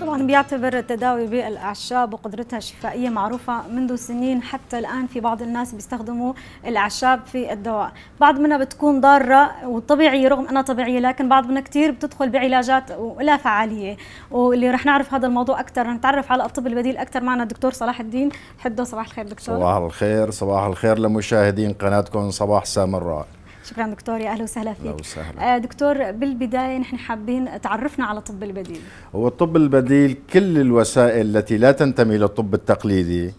طبعا بيعتبر التداوي بالاعشاب وقدرتها الشفائيه معروفة منذ سنين، حتى الان في بعض الناس بيستخدموا الاعشاب في الدواء، بعض منها بتكون ضارة وطبيعيه رغم انها طبيعية، لكن بعض منها كثير بتدخل بعلاجات ولا فعالية، واللي رح نعرف هذا الموضوع اكثر نتعرف على الطب البديل اكثر معنا الدكتور صلاح الدين حدو. صباح الخير دكتور. صباح الخير، صباح الخير لمشاهدين قناتكم صباح سامراء. شكرا دكتور، يا اهلا وسهلا فيك. اهلا وسهلا. دكتور، بالبداية نحن حابين تعرفنا على الطب البديل. هو الطب البديل كل الوسائل التي لا تنتمي للطب التقليدي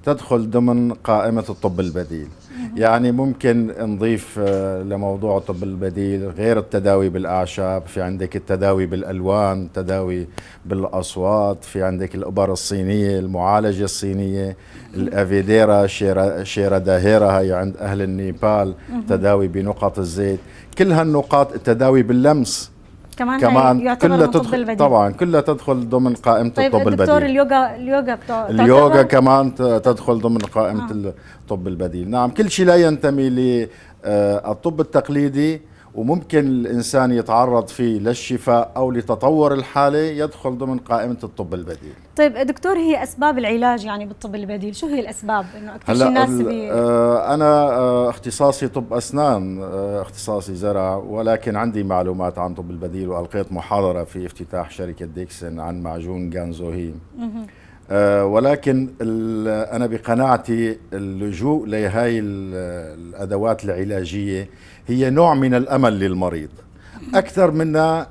تدخل ضمن قائمة الطب البديل. يعني ممكن نضيف لموضوع الطب البديل غير التداوي بالأعشاب، في عندك التداوي بالألوان، التداوي بالأصوات، في عندك الأبر الصينية، المعالجة الصينية، الأفيديرا، شيرا داهيرا هي عند أهل النيبال، تداوي بنقط الزيت، كل هالنقاط، التداوي باللمس كمان كلها تدخل البديل. طبعا كلها تدخل ضمن قائمة. طيب الطب البديل. دكتور، اليوغا اليوغا كمان تدخل ضمن قائمة الطب البديل. نعم، كل شيء لا ينتمي للطب التقليدي وممكن الإنسان يتعرض فيه للشفاء أو لتطور الحالة يدخل ضمن قائمة الطب البديل. طيب دكتور، هي أسباب العلاج يعني بالطب البديل، شو هي الأسباب؟ إنه أكثر شيء الناس أنا اختصاصي طب أسنان، اختصاصي زرع، ولكن عندي معلومات عن طب البديل، وألقيت محاضرة في افتتاح شركة ديكسن عن معجون جانزوهيم. ولكن أنا بقناعتي اللجوء لهاي الأدوات العلاجية هي نوع من الأمل للمريض أكثر منها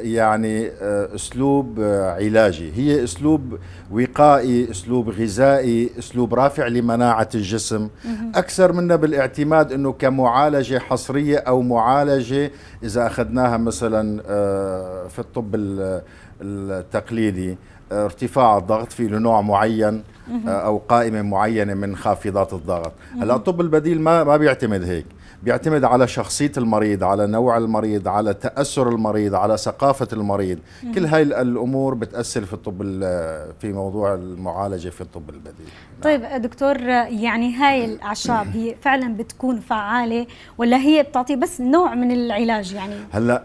يعني أسلوب علاجي. هي أسلوب وقائي، أسلوب غذائي، أسلوب رافع لمناعة الجسم، أكثر منها بالاعتماد أنه كمعالجة حصرية أو معالجة إذا أخذناها مثلا في الطب التقليدي، ارتفاع الضغط في له نوع معين او قائمة معينة من خافضات الضغط. هلا الطب البديل ما بيعتمد هيك، بيعتمد على شخصية المريض، على نوع المريض، على تاثر المريض، على ثقافة المريض. كل هاي الامور بتاثر في الطب، في موضوع المعالجة في الطب البديل. طيب دكتور، يعني هاي الاعشاب هي فعلا بتكون فعاله ولا هي بتعطي بس نوع من العلاج يعني؟ هلا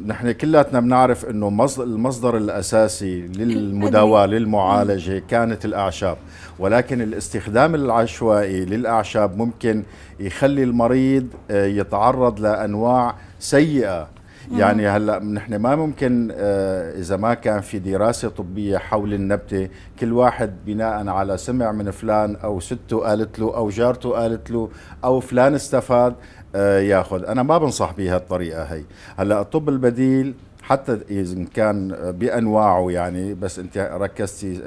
نحن كلاتنا بنعرف انه المصدر الاساسي للمداواه للمعالجه كانت الاعشاب، ولكن الاستخدام العشوائي للاعشاب ممكن يخلي المريض يتعرض لانواع سيئه. يعني هلا نحن ما ممكن اذا ما كان في دراسة طبية حول النبتة، كل واحد بناء على سمع من فلان او ستة قالت له او جارته قالت له او فلان استفاد ياخذ. انا ما بنصح بهالطريقة هي. هلا الطب البديل حتى اذا كان بانواعه يعني، بس انت ركزتي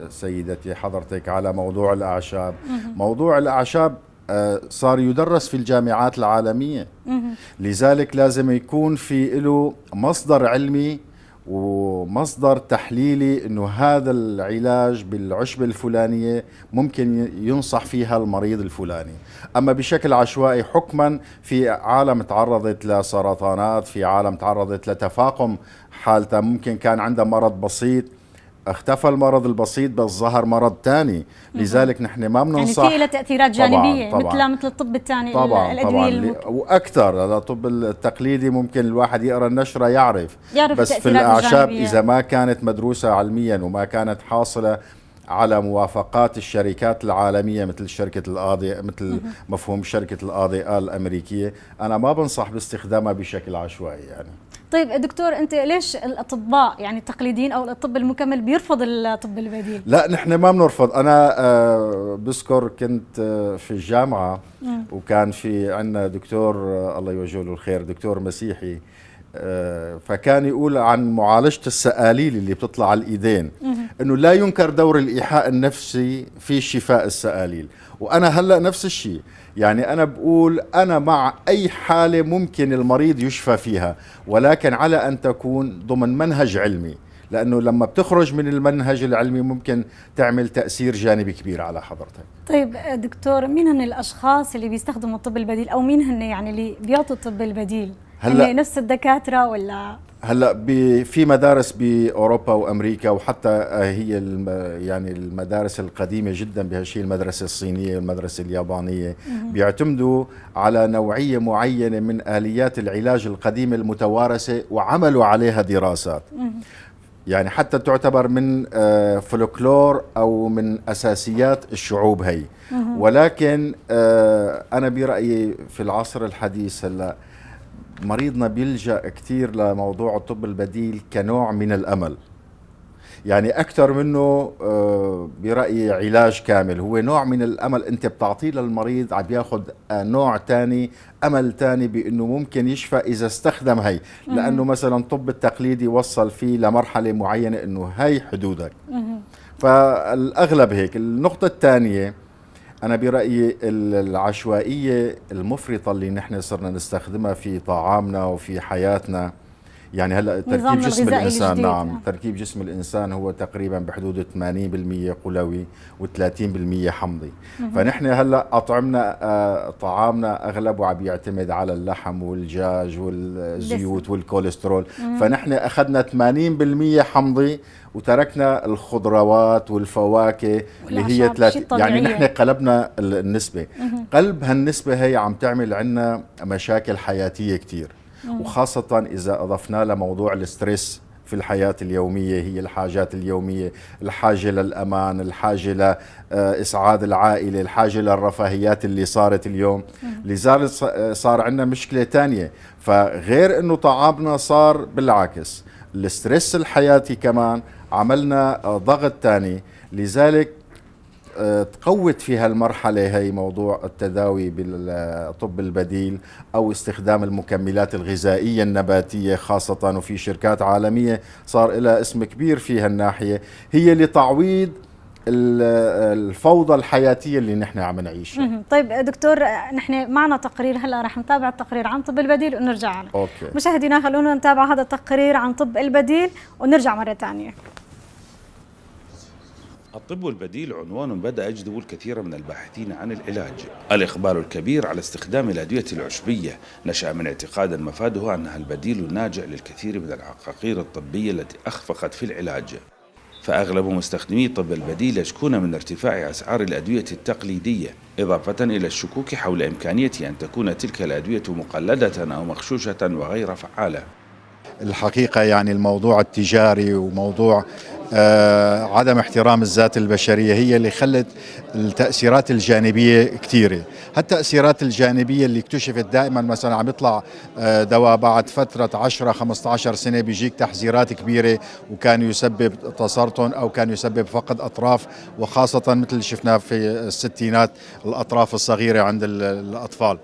سيدتي حضرتك على موضوع الاعشاب. موضوع الاعشاب صار يدرس في الجامعات العالمية، لذلك لازم يكون في له مصدر علمي ومصدر تحليلي انه هذا العلاج بالعشبة الفلانية ممكن ينصح فيها المريض الفلاني. اما بشكل عشوائي حكما، في عالم تعرضت لسرطانات، في عالم تعرضت لتفاقم حالتها، ممكن كان عندها مرض بسيط، اختفى المرض البسيط بس ظهر مرض ثاني. لذلك نحن ما بننصح. يعني في لها تاثيرات جانبيه. طبعاً، مثل الطب الثاني. طبعا الادوية طبعا، واكثر. الطب التقليدي ممكن الواحد يقرا النشرة يعرف، بس في الاعشاب اذا ما كانت مدروسة علميا وما كانت حاصله على موافقات الشركات العالمية مثل شركة القاضي، مثل مفهوم شركة القاضي الامريكية، انا ما بنصح باستخدامها بشكل عشوائي يعني. طيب دكتور، انت ليش الاطباء يعني التقليديين او الطب المكمل بيرفض الطب البديل؟ لا، نحن ما بنرفض. انا بذكر كنت في الجامعة وكان في عندنا دكتور الله يوجه له الخير، دكتور مسيحي، فكان يقول عن معالجة السآليل اللي بتطلع على الإيدين أنه لا ينكر دور الإيحاء النفسي في شفاء السآليل. وأنا هلأ نفس الشيء، يعني أنا بقول أنا مع أي حالة ممكن المريض يشفى فيها، ولكن على أن تكون ضمن منهج علمي، لأنه لما بتخرج من المنهج العلمي ممكن تعمل تأثير جانبي كبير على حضرتك. طيب دكتور، مين هن الأشخاص اللي بيستخدموا الطب البديل أو مين هن يعني اللي بيعطوا الطب البديل؟ هلا نفس الدكاترة ولا؟ هلا في مدارس باوروبا وامريكا، وحتى هي يعني المدارس القديمة جدا بهالشيء، المدرسة الصينية والمدرسة اليابانية، بيعتمدوا على نوعية معينة من اليات العلاج القديمة المتوارثه وعملوا عليها دراسات. يعني حتى تعتبر من فولكلور أو من أساسيات الشعوب هي. ولكن أنا برأيي في العصر الحديث هلا مريضنا بيلجأ كثير لموضوع الطب البديل كنوع من الأمل، يعني أكثر منه برأيي علاج كامل، هو نوع من الأمل أنت بتعطيه للمريض، عم بياخذ نوع ثاني، أمل ثاني بأنه ممكن يشفى إذا استخدم هي، لأنه مثلا الطب التقليدي وصل فيه لمرحلة معينة أنه هي حدودك. فالأغلب هيك. النقطة الثانية أنا برأيي العشوائية المفرطة اللي نحن صرنا نستخدمها في طعامنا وفي حياتنا، يعني هلا تركيب جسم الانسان، نعم تركيب جسم الانسان هو تقريبا بحدود 80% قلوي و30% حمضي. فنحن هلا اطعمنا طعامنا اغلبه عم يعتمد على اللحم والدجاج والزيوت والكوليسترول. فنحن اخذنا 80% حمضي وتركنا الخضروات والفواكه اللي هي 30، يعني نحن قلبنا النسبة. قلب هالنسبه هي عم تعمل عنا مشاكل حياتيه كثير، وخاصة إذا أضفنا لموضوع ال stress في الحياة اليومية، هي الحاجات اليومية، الحاجة للأمان، الحاجة لإسعاد العائلة، الحاجة للرفاهيات اللي صارت اليوم. لذلك صار عندنا مشكلة تانية، فغير أنه طعامنا صار بالعكس، ال stress الحياتي كمان عملنا ضغط تاني. لذلك تقوت في هالمرحلة هي موضوع التداوي بالطب البديل أو استخدام المكملات الغذائية النباتية خاصة، وفي شركات عالمية صار لها اسم كبير في هالناحية، هي لتعويض الفوضى الحياتية اللي نحن عم نعيشها. طيب دكتور، نحن معنا تقرير هلا رح نتابع التقرير عن طب البديل ونرجع على. okay. مشاهدينا خلونا نتابع هذا التقرير عن طب البديل ونرجع مرة ثانية. الطب البديل عنوان بدأ يجذب الكثير من الباحثين عن العلاج. الإقبال الكبير على استخدام الأدوية العشبية نشأ من اعتقاد مفاده أنها البديل الناجع للكثير من العقاقير الطبية التي أخفقت في العلاج. فأغلب مستخدمي الطب البديل يشكون من ارتفاع أسعار الأدوية التقليدية، إضافة إلى الشكوك حول إمكانية أن تكون تلك الأدوية مقلدة أو مغشوشة وغير فعالة. الحقيقة يعني الموضوع التجاري وموضوع عدم احترام الذات البشرية هي اللي خلت التأثيرات الجانبية كثيرة. هالتأثيرات الجانبية اللي اكتشفت دائما، مثلا عم يطلع دواء بعد فترة 10-15 سنة بيجيك تحذيرات كبيرة، وكان يسبب تسرطن أو كان يسبب فقد أطراف، وخاصة مثل اللي شفناه في الستينات الأطراف الصغيرة عند الأطفال.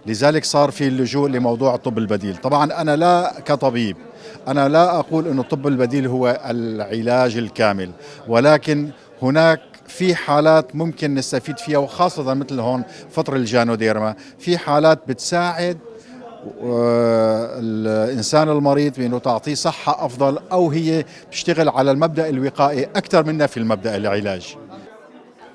لذلك صار في اللجوء لموضوع الطب البديل. طبعا أنا لا كطبيب، أنا لا أقول أن الطب البديل هو العلاج الكامل، ولكن هناك في حالات ممكن نستفيد فيها، وخاصة مثل هون فطر الجانوديرما، في حالات بتساعد الإنسان المريض بأنه تعطيه صحة أفضل، أو هي بتشتغل على المبدأ الوقائي أكثر منها في المبدأ العلاج.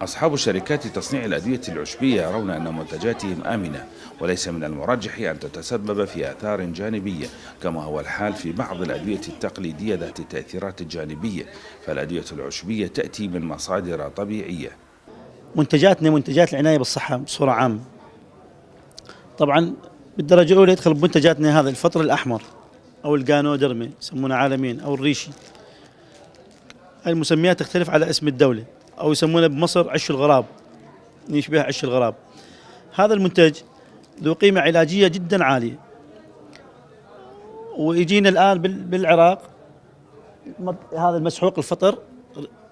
أصحاب شركات تصنيع الأدوية العشبية يرون أن منتجاتهم آمنة، وليس من المرجح أن تتسبب في آثار جانبية كما هو الحال في بعض الأدوية التقليدية ذات التأثيرات الجانبية. فالأدوية العشبية تأتي من مصادر طبيعية. منتجاتنا منتجات العناية بالصحة بصورة عامة. طبعا بالدرجة الأولى يدخل بمنتجاتنا هذا الفطر الأحمر أو الجانودرمي يسمونه عالميا، أو الريشي. المسميات تختلف على اسم الدولة، أو يسمونه بمصر عش الغراب، يشبه عش الغراب. هذا المنتج ذو قيمة علاجية جدا عالية، ويجينا الآن بالعراق هذا المسحوق الفطر،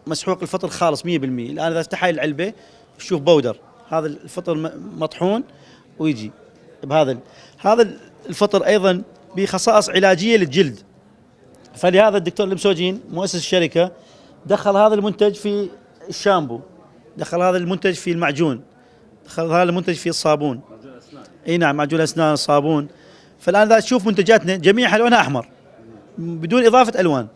مسحوق الفطر خالص 100%. الآن إذا افتح هاي العلبة تشوف بودر، هذا الفطر مطحون ويجي بهذا. هذا الفطر أيضا بخصائص علاجية للجلد، فلهذا الدكتور المسوجين مؤسس الشركة دخل هذا المنتج في الشامبو، دخل هذا المنتج في المعجون، دخل هذا المنتج في الصابون. اي نعم، معجون اسنان، صابون. فالان اذا تشوف منتجاتنا جميعها لونها احمر بدون اضافه الوان،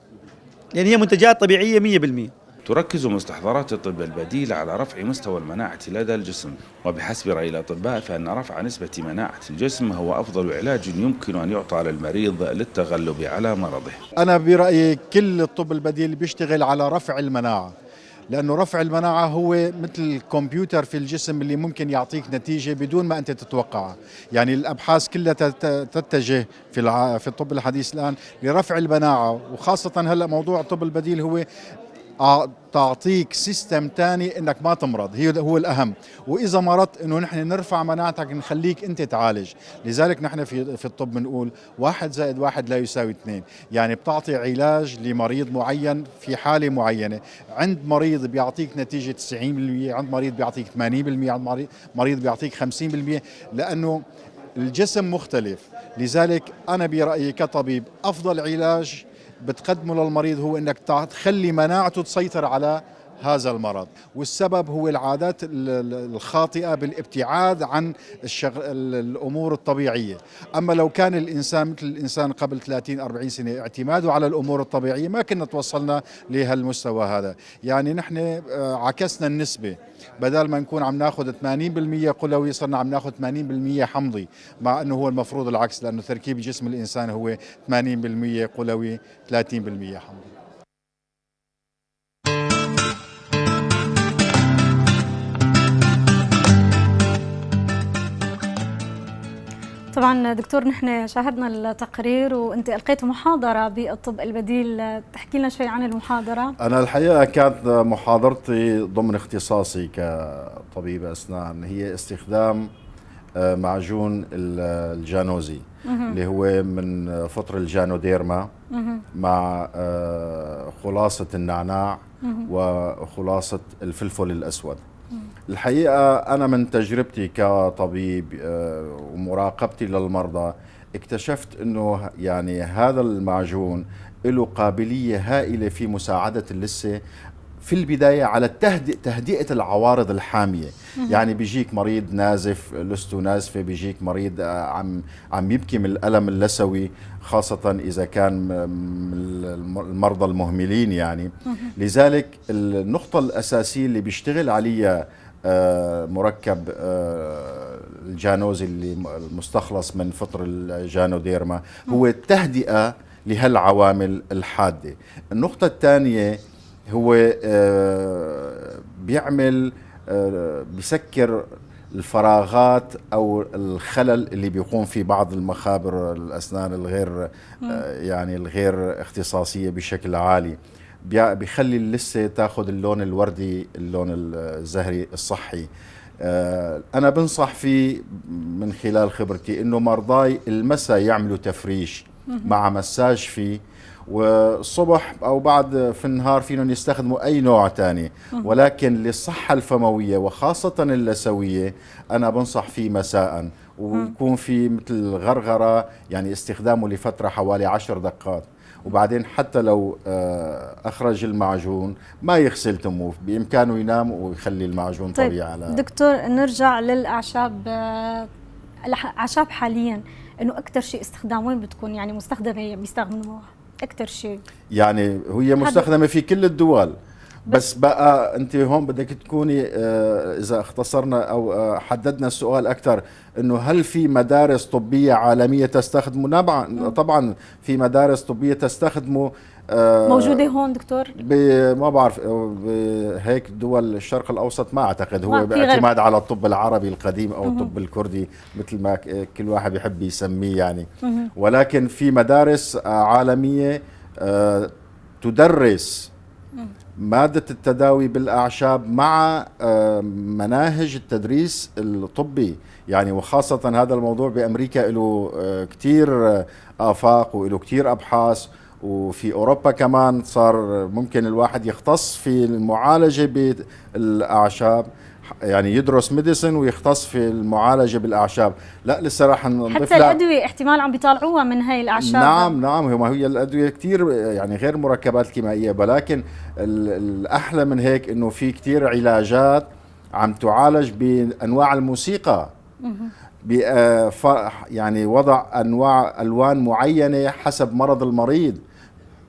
لان هي منتجات طبيعية 100%. تركز مستحضرات الطب البديل على رفع مستوى المناعة لدى الجسم، وبحسب رأي الأطباء فإن رفع نسبة مناعة الجسم هو أفضل علاج يمكن أن يعطى للمريض للتغلب على مرضه. أنا برأيي كل الطب البديل بيشتغل على رفع المناعة. لأنه رفع المناعة هو مثل الكمبيوتر في الجسم اللي ممكن يعطيك نتيجة بدون ما أنت تتوقعها. يعني الأبحاث كلها تتجه في الطب الحديث الآن لرفع المناعة، وخاصة هلأ موضوع الطب البديل هو تعطيك system تاني انك ما تمرض، هو الاهم. واذا مرضت انه نحن نرفع مناعتك نخليك انت تعالج. لذلك نحن في الطب بنقول 1 + 1 لا يساوي 2، يعني بتعطي علاج لمريض معين في حالة معينة، عند مريض بيعطيك نتيجة 90%، عند مريض بيعطيك 80%، عند مريض بيعطيك 50%، لأنه الجسم مختلف. لذلك أنا برأيي كطبيب أفضل علاج بتقدمه للمريض هو انك تخلي مناعته تسيطر على هذا المرض. والسبب هو العادات الخاطئة بالابتعاد عن الأمور الطبيعية. أما لو كان الإنسان مثل الإنسان قبل 30-40 سنة اعتماده على الأمور الطبيعية ما كنا توصلنا لهالمستوى هذا. يعني نحن عكسنا النسبة، بدل ما نكون عم ناخذ 80% قلوي صرنا عم ناخذ 80% حمضي، مع أنه هو المفروض العكس، لأنه تركيب جسم الإنسان هو 80% قلوي 30% حمضي. طبعا دكتور، نحن شاهدنا التقرير وانت القيت محاضرة بالطب البديل، تحكي لنا شوي عن المحاضرة؟ انا الحقيقة كانت محاضرتي ضمن اختصاصي كطبيب اسنان هي استخدام معجون الجانوزي اللي هو من فطر الجانوديرما مع خلاصة النعناع وخلاصة الفلفل الأسود. الحقيقة أنا من تجربتي كطبيب ومراقبتي للمرضى اكتشفت أنه يعني هذا المعجون له قابلية هائلة في مساعدة اللثة في البداية على تهدئة العوارض الحامية. يعني بيجيك مريض نازف لثته نازفة، بيجيك مريض عم يبكي من الألم اللثوي، خاصة إذا كان من المرضى المهملين يعني. لذلك النقطة الأساسية اللي بيشتغل عليها مركب الجانوزي اللي المستخلص من فطر الجانوديرما هو التهدئة لهالعوامل الحادة. النقطة الثانية هو بيعمل بيسكر الفراغات او الخلل اللي بيقوم في بعض المخابر الاسنان الغير يعني الغير اختصاصيه بشكل عالي، بيخلي اللثة تاخذ اللون الوردي، اللون الزهري الصحي. انا بنصح فيه من خلال خبرتي انه مرضاي المساء يعملوا تفريش مع مساج فيه، والصبح او بعد في النهار فيهم يستخدموا اي نوع ثاني، ولكن للصحة الفمويه وخاصة اللثويه انا بنصح فيه مساء، ويكون في مثل غرغره، يعني استخدامه لفترة حوالي 10 دقائق، وبعدين حتى لو اخرج المعجون ما يغسل تمه، بامكانه ينام ويخلي المعجون طيب طبيعي. على دكتور نرجع للاعشاب، الاعشاب حاليا انه اكثر شيء استخدام وين بتكون يعني مستخدمة، بيستخدموها اكثر شيء؟ يعني هي مستخدمة في كل الدول، بس بقى انت هون بدك تكوني اذا اختصرنا او حددنا السؤال اكثر، انه هل في مدارس طبية عالمية تستخدمه؟ طبعا في مدارس طبية تستخدمه. موجودة هون دكتور؟ ما بعرف هيك دول الشرق الاوسط ما اعتقد، هو باعتماد على الطب العربي القديم او الطب الكردي مثل ما كل واحد بيحب يسميه يعني. ولكن في مدارس عالمية تدرس مادة التداوي بالأعشاب مع مناهج التدريس الطبي يعني، وخاصة هذا الموضوع بأمريكا له كتير آفاق وله كتير أبحاث، وفي أوروبا كمان صار ممكن الواحد يختص في المعالجة بالأعشاب، يعني يدرس medicine ويختص في المعالجة بالاعشاب. لا لسه راح نضيف حتى الادوية احتمال عم بيطالعوها من هاي الاعشاب. نعم نعم، هي الادوية كثير يعني غير مركبات كيميائية، ولكن الاحلى من هيك انه في كثير علاجات عم تعالج بانواع الموسيقى، يعني وضع انواع الوان معينة حسب مرض المريض،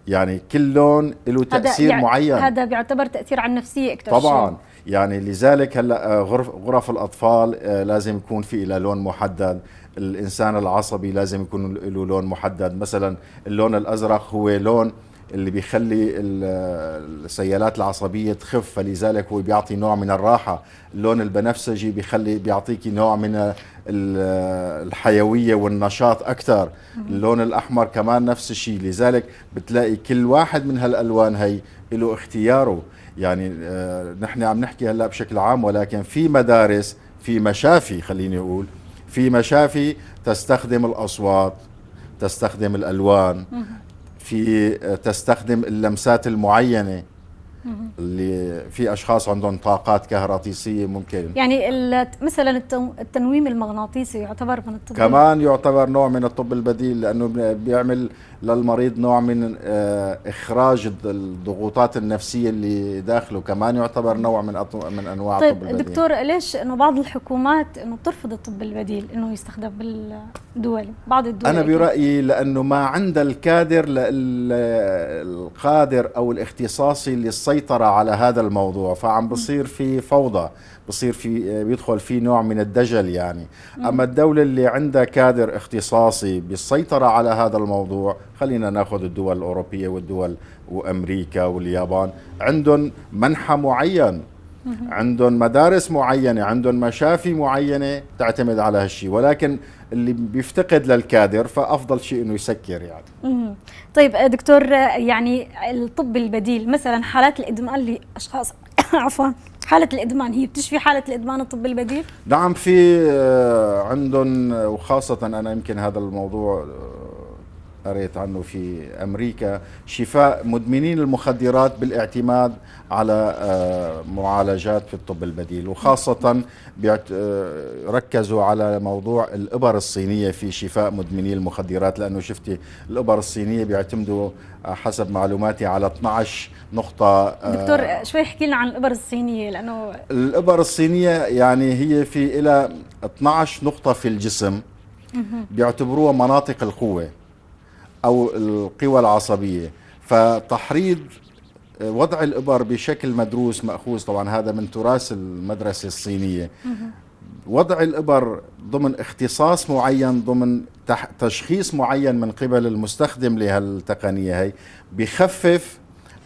يعني كل لون له تاثير يعني معين. هذا بيعتبر تاثير على النفسية اكثر طبعا شيء. يعني لذلك هلا غرف الاطفال لازم يكون في لها لون محدد، الانسان العصبي لازم يكون له لون محدد، مثلا اللون الازرق هو لون اللي بيخلي السيالات العصبية تخف، فلذلك هو بيعطي نوع من الراحة. اللون البنفسجي بيعطيكي نوع من الحيوية والنشاط أكثر. اللون الأحمر كمان نفس الشيء. لذلك بتلاقي كل واحد من هالألوان هي له اختياره. يعني نحن عم نحكي هلا بشكل عام، ولكن في مدارس، في مشافي، خليني أقول في مشافي تستخدم الأصوات، تستخدم الألوان، في تستخدم اللمسات المعينة اللي في أشخاص عندهم طاقات كهرطيسية ممكن. يعني مثلا التنويم المغناطيسي يعتبر من الطب، كمان يعتبر نوع من الطب البديل، لأنه بيعمل للمريض نوع من إخراج الضغوطات النفسية اللي داخله، كمان يعتبر نوع من أنواع طيب الطب البديل. دكتور، ليش إنه بعض الحكومات إنه بترفض الطب البديل إنه يستخدم بالدول، بعض الدول؟ أنا برأيي لأنه ما عندها الكادر القادر أو الاختصاصي للسيطرة على هذا الموضوع، فعم بصير في فوضى، بصير في بيدخل في نوع من الدجل يعني. أما الدولة اللي عندها كادر اختصاصي بالسيطرة على هذا الموضوع، خلينا ناخذ الدول الأوروبية والدول وأمريكا واليابان، عندهم منحى معين، عندهم مدارس معينة، عندهم مشافي معينة تعتمد على هالشيء، ولكن اللي بيفتقد للكادر فأفضل شيء إنه يسكر يعني. طيب دكتور، يعني الطب البديل مثلا حالات الإدمان لأشخاص عفوا، حالة الإدمان هي بتشفي حالة الإدمان الطب البديل؟ نعم، في عندهم، وخاصة أنا يمكن هذا الموضوع قريت عنه في أمريكا، شفاء مدمنين المخدرات بالاعتماد على معالجات في الطب البديل، وخاصة ركزوا على موضوع الإبر الصينية في شفاء مدمني المخدرات، لأنه شفتي الإبر الصينية بيعتمدوا حسب معلوماتي على 12 نقطة. دكتور شوي احكي لنا عن الإبر الصينية، لأنه الإبر الصينية يعني هي في إلى 12 نقطة في الجسم بيعتبروها مناطق القوة أو القوى العصبية، فتحريض وضع الإبر بشكل مدروس مأخوذ، طبعا هذا من تراث المدرسة الصينية، وضع الإبر ضمن اختصاص معين، ضمن تشخيص معين من قبل المستخدم لهالتقنية هي، بخفف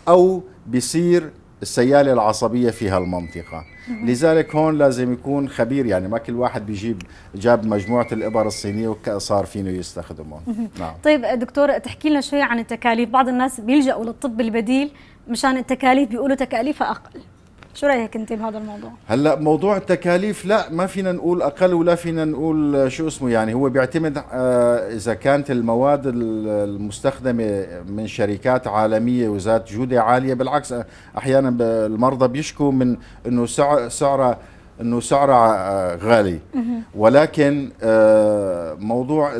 أو بيصير السيالة العصبية في هالمنطقة. لذلك هون لازم يكون خبير، يعني ما كل واحد بيجيب جاب مجموعة الإبر الصينية وصار فينه يستخدمهم. نعم. طيب دكتور، تحكي لنا شوي عن التكاليف. بعض الناس بيلجأوا للطب البديل مشان التكاليف، بيقولوا تكاليفها أقل، شو رأيك أنت بهذا الموضوع؟ هلا موضوع التكاليف لا، ما فينا نقول أقل ولا فينا نقول شو اسمه، يعني هو بيعتمد إذا كانت المواد المستخدمة من شركات عالمية وذات جودة عالية. بالعكس أحيانا المرضى بيشكوا من إنه سعرها غالي، ولكن موضوع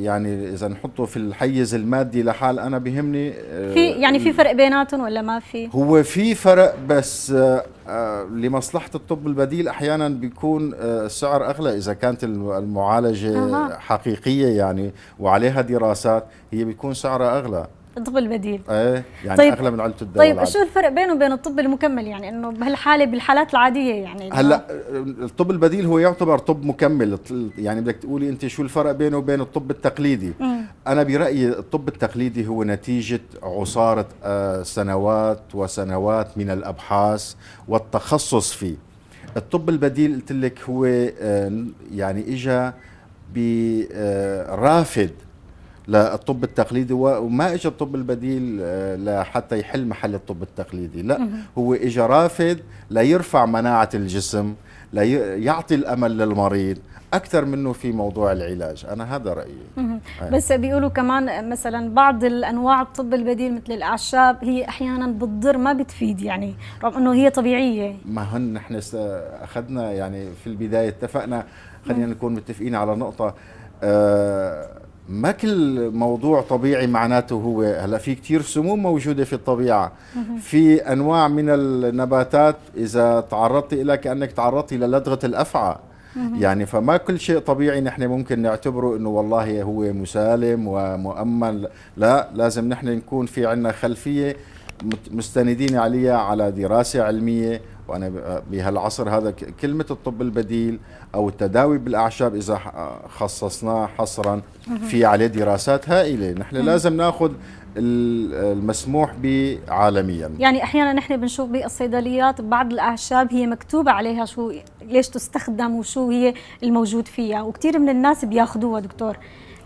يعني إذا نحطه في الحيز المادي لحال، أنا بيهمني في يعني في فرق بيناتهم ولا ما في؟ هو في فرق، بس لمصلحة الطب البديل أحيانا بيكون السعر أغلى إذا كانت المعالجة حقيقية يعني وعليها دراسات، هي بيكون سعرها أغلى. الطب البديل ايه يعني طيب، اغلى من علبة الدواء. طيب شو الفرق بينه وبين الطب المكمل؟ يعني انه بهالحالة بالحالات العادية يعني هلا الطب البديل هو يعتبر طب مكمل، يعني بدك تقولي انت شو الفرق بينه وبين الطب التقليدي؟ انا برايي الطب التقليدي هو نتيجة عصارة سنوات وسنوات من الابحاث والتخصص فيه. الطب البديل قلت لك هو يعني اجى برافد للطب التقليدي، وما اجى الطب البديل لحتى يحل محل الطب التقليدي، لا هو اجى رافد ليرفع مناعة الجسم، ليعطي الامل للمريض اكثر منه في موضوع العلاج. انا هذا رايي. بس بيقولوا كمان مثلا بعض الانواع الطب البديل مثل الاعشاب هي احيانا بتضر، ما بتفيد، يعني رغم انه هي طبيعية. ما هن نحن اخذنا يعني في البداية اتفقنا، خلينا نكون متفقين على نقطة، ما كل موضوع طبيعي معناته هو. هلا في كثير سموم موجودة في الطبيعة، في انواع من النباتات اذا تعرضتي لها كانك تعرضتي للدغه الافعى، يعني فما كل شيء طبيعي نحن ممكن نعتبره انه والله هو مسالم ومؤمن، لا لازم نحن نكون في عندنا خلفية مستندين عليها على دراسة علمية وانا بهالعصر هذا كلمة الطب البديل او التداوي بالاعشاب اذا خصصناه حصرا في عليه دراسات هائلة. نحن لازم ناخذ المسموح به عالميا. يعني احيانا نحن بنشوف بالصيدليات بعض الاعشاب هي مكتوبة عليها شو ليش تستخدم وشو هي الموجود فيها، وكثير من الناس بياخذوها. دكتور،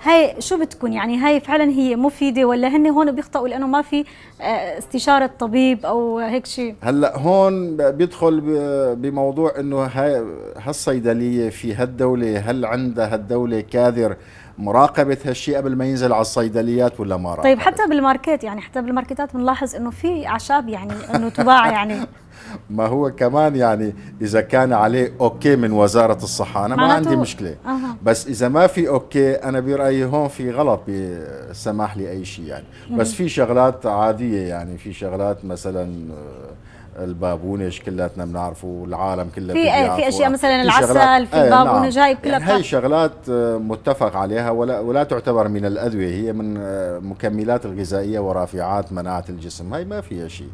هاي شو بتكون؟ يعني هاي فعلا هي مفيدة ولا هن هون بيخطئوا لانه ما في استشاره طبيب او هيك شيء؟ هلا هون بيدخل بموضوع انه هاي هالصيدليه في هالدولة، هل عندها هالدولة كادر مراقبة هالشيء قبل ما ينزل على الصيدليات ولا ما راقبت؟ طيب حتى بال market، يعني حتى بالماركتات بنلاحظ انه في اعشاب يعني انه تباع يعني. ما هو كمان يعني اذا كان عليه okay من وزارة الصحة انا ما عندي مشكلة. بس اذا ما في okay انا برايي هون في غلط بسماح لي اي شيء يعني. بس في شغلات عادية، يعني في شغلات مثلا البابونج كلاتنا بنعرفه والعالم كله في اشياء مثلا العسل، في البابونج، هاي كلها يعني هي شغلات متفق عليها ولا تعتبر من الادوية، هي من مكملات الغذائية ورافعات مناعة الجسم، هاي ما فيها شيء.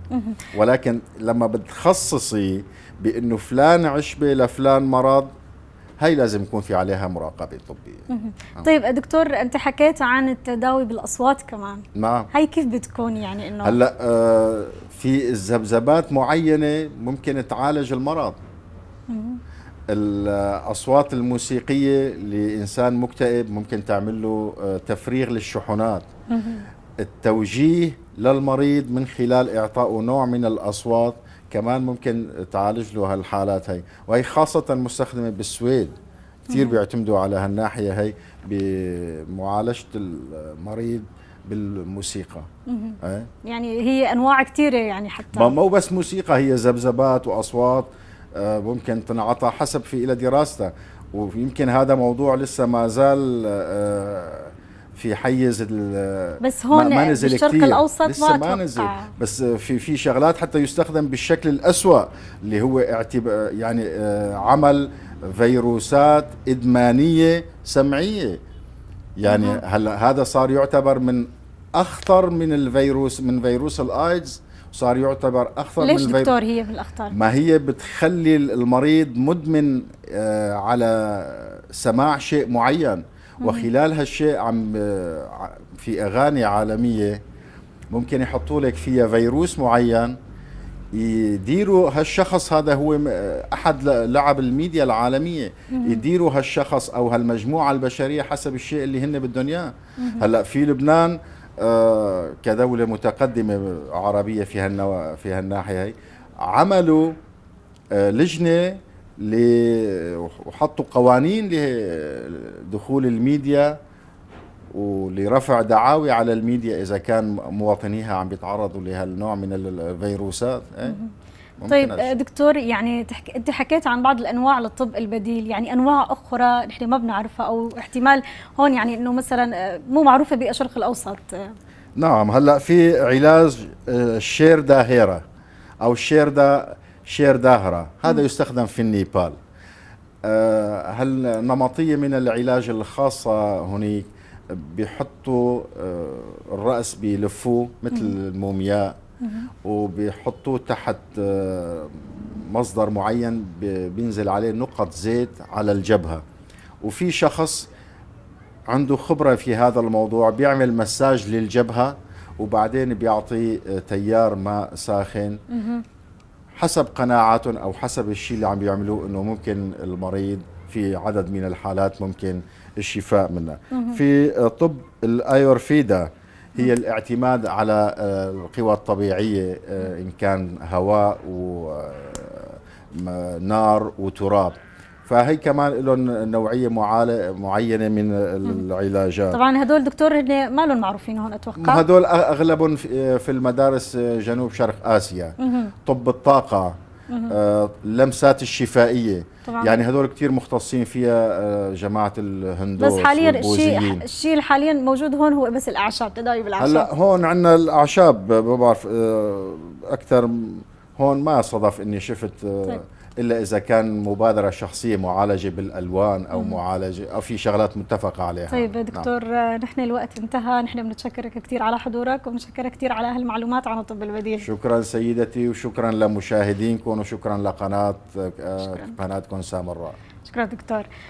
ولكن لما بتخصصي بانه فلان عشبه لفلان مرض، هي لازم يكون في عليها مراقبة طبية. طيب دكتور، انت حكيت عن التداوي بالاصوات كمان. نعم. هي كيف بتكون يعني انه هلا في الذبذبات معينة ممكن تعالج المرض. الاصوات الموسيقية لانسان مكتئب ممكن تعمل له تفريغ للشحنات. التوجيه للمريض من خلال اعطائه نوع من الاصوات كمان ممكن تعالج له هالحالات هي، وهي خاصة مستخدمة بالسويد كثير، بيعتمدوا على هالناحية هي بمعالجة المريض بالموسيقى. أه؟ يعني هي أنواع كثيرة يعني حتى ما مو بس موسيقى، هي ذبذبات وأصوات ممكن تنعطى حسب في إلى دراستها، ويمكن هذا موضوع لسه ما زال في حيز بس هون ما نزل بالشرق الاوسط لسه ما نزل، بس في شغلات حتى يستخدم بالشكل الأسوأ اللي هو يعني عمل فيروسات إدمانية سمعية. يعني هلا هذا صار يعتبر من أخطر من الفيروس، من فيروس الايدز صار يعتبر أخطر. ليش من دكتور هي من الأخطر؟ ما هي بتخلي المريض مدمن على سماع شيء معين، وخلال هالشيء عم في اغاني عالمية ممكن يحطوا لك فيها فيروس معين يديروا هالشخص، هذا هو احد لعب الميديا العالمية، يديروا هالشخص او هالمجموعة البشرية حسب الشيء اللي هن بدهم اياه. هلا في لبنان كدولة متقدمة عربية في هالناحية هي عملوا لجنة وحطوا قوانين لدخول الميديا ولرفع دعاوي على الميديا إذا كان مواطنيها عم بيتعرضوا لهالنوع من الفيروسات. طيب دكتور، يعني انت حكيت عن بعض الانواع للطب البديل، يعني انواع اخرى نحن ما بنعرفها او احتمال هون يعني انه مثلا مو معروفة بالشرق الاوسط. نعم، هلا في علاج الشير داهيرة او شير داهرة، هذا يستخدم في النيبال. هالنمطية من العلاج الخاصة هناك بيحطوا الرأس بيلفوه مثل المومياء وبيحطوه تحت مصدر معين بينزل عليه نقط زيت على الجبهة، وفي شخص عنده خبرة في هذا الموضوع بيعمل مساج للجبهة وبعدين بيعطي تيار ماء ساخن حسب قناعاتهم او حسب الشيء اللي عم بيعملوه انه ممكن المريض في عدد من الحالات ممكن الشفاء منها. في طب الايورفيدا هي الاعتماد على القوى الطبيعية، ان كان هواء ونار وتراب، فهي كمان لهم نوعية معينة من العلاجات. طبعا هدول دكتور هن ما لهم معروفين هون اتوقع، هدول اغلبهم في المدارس جنوب شرق اسيا. طب الطاقة، اللمسات الشفائيه طبعا. يعني هدول كثير مختصين فيها جماعة الهندوس. بس حاليا الشيء حاليا موجود هون هو بس الاعشاب، تداوي بالاعشاب. هلا هون عندنا الاعشاب، ما بعرف اكثر هون ما صدف اني شفت. طيب. الا اذا كان مبادرة شخصية، معالجة بالالوان او معالجة او في شغلات متفق عليها. طيب دكتور، نحن الوقت انتهى. نحن بنتشكرك كثير على حضورك وبنشكرك كثير على هالمعلومات عن الطب البديل. شكرا سيدتي، وشكرا لمشاهدينكم، وشكرا لقناه قناتكم سامراء. شكرا دكتور.